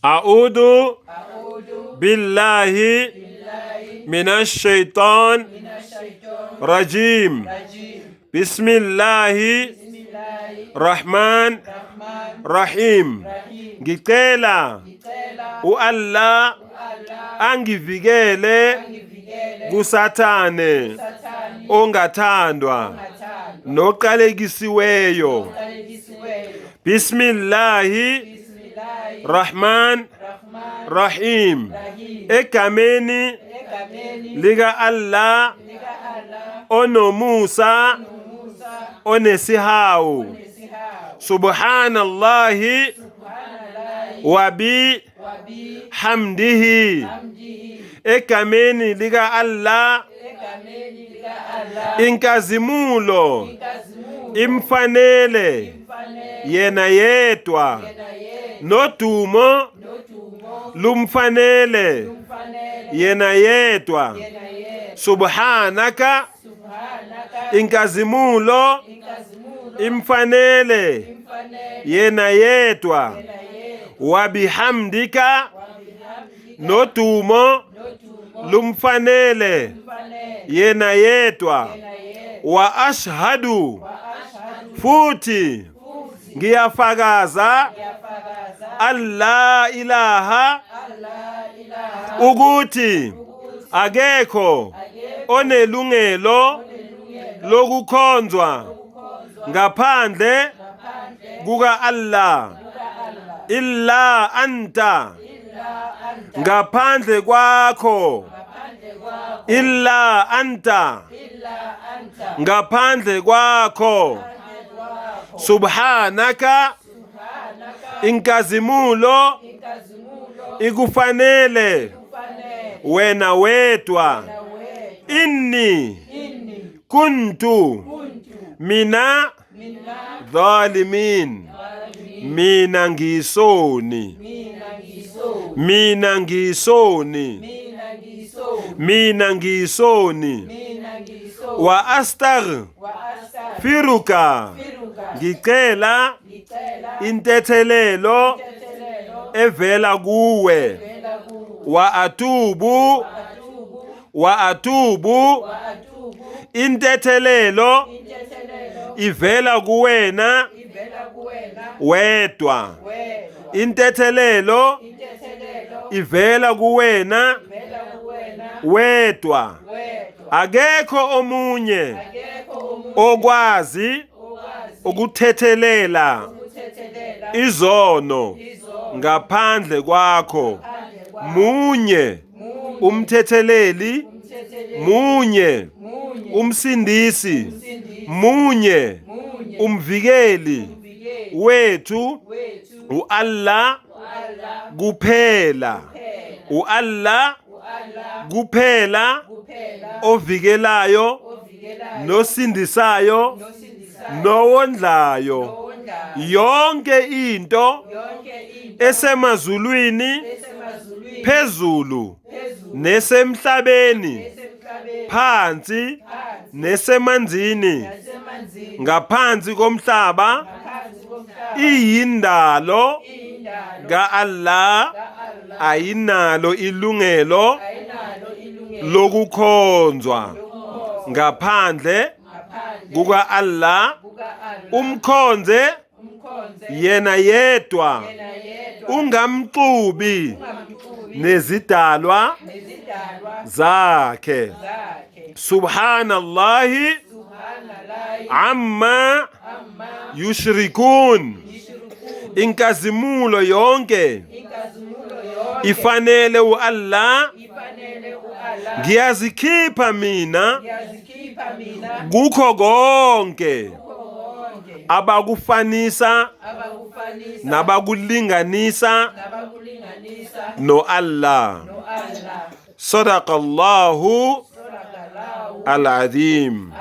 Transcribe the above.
A'udhu billahi minash shaitan rajim. Bismillahi Rahman Rahim. Ngicela uAllah angivikele kuSathane ongathandwa noqalekisiweyo. Bismillahi Rahman Rahim. Egameni lika Allah onomusa onesihawu. Subhanallahi wa bi hamdihi. Egameni lika Allah inkazimulo imfanele yena yedwa nodumo lumfanele yena yedwa. Subhanaka inkazimulo imfanele yena yedwa wabihamdika nodumo lumfanele yena yedwa wa ashhadu futhi ngiyafakaza alla ilaha ukuthi akekho onelungelo lokukhonzwa ngaphandle kuka Allah illa anta ngaphandle kwakho illa anta ngaphandle kwakho subhanaka inkazimulo ikufanele wena wedwa inni kuntu mina dhalimin mina ngisoni mina ngisoni mina ngisoni wa astaghfiruka ngicela intethelelo evela kuwe wa atubu wa atubu intethelelo ivela kuwena wedwa intethelelo ivela kuwena wedwa akekho omunye okwazi ukuthethelela izono ngaphandle kwakho munye umthetheleli munye umsindisi munye umvikeli wethu uAllah kuphela uAllah kuphela ovikelayo nosindisayo nowondlayo yonke into esemazulwini phezulu nesemhlabeni phansi nesemanzini ngaphansi komhlaba iyindalo ka-Allah ayinalo ilungelo lokukhonzwa ngaphandle kuka-Allah umkhonze yena yedwa ungamxubi nezidalwa zakhe subhanallahi amma yushrikun inkazimulo yonke ifanele uAllah ngiyazikhipha mina kukho konke abakufanisa nabakulinganisa no-Allah. Sadaqallahu al-azim.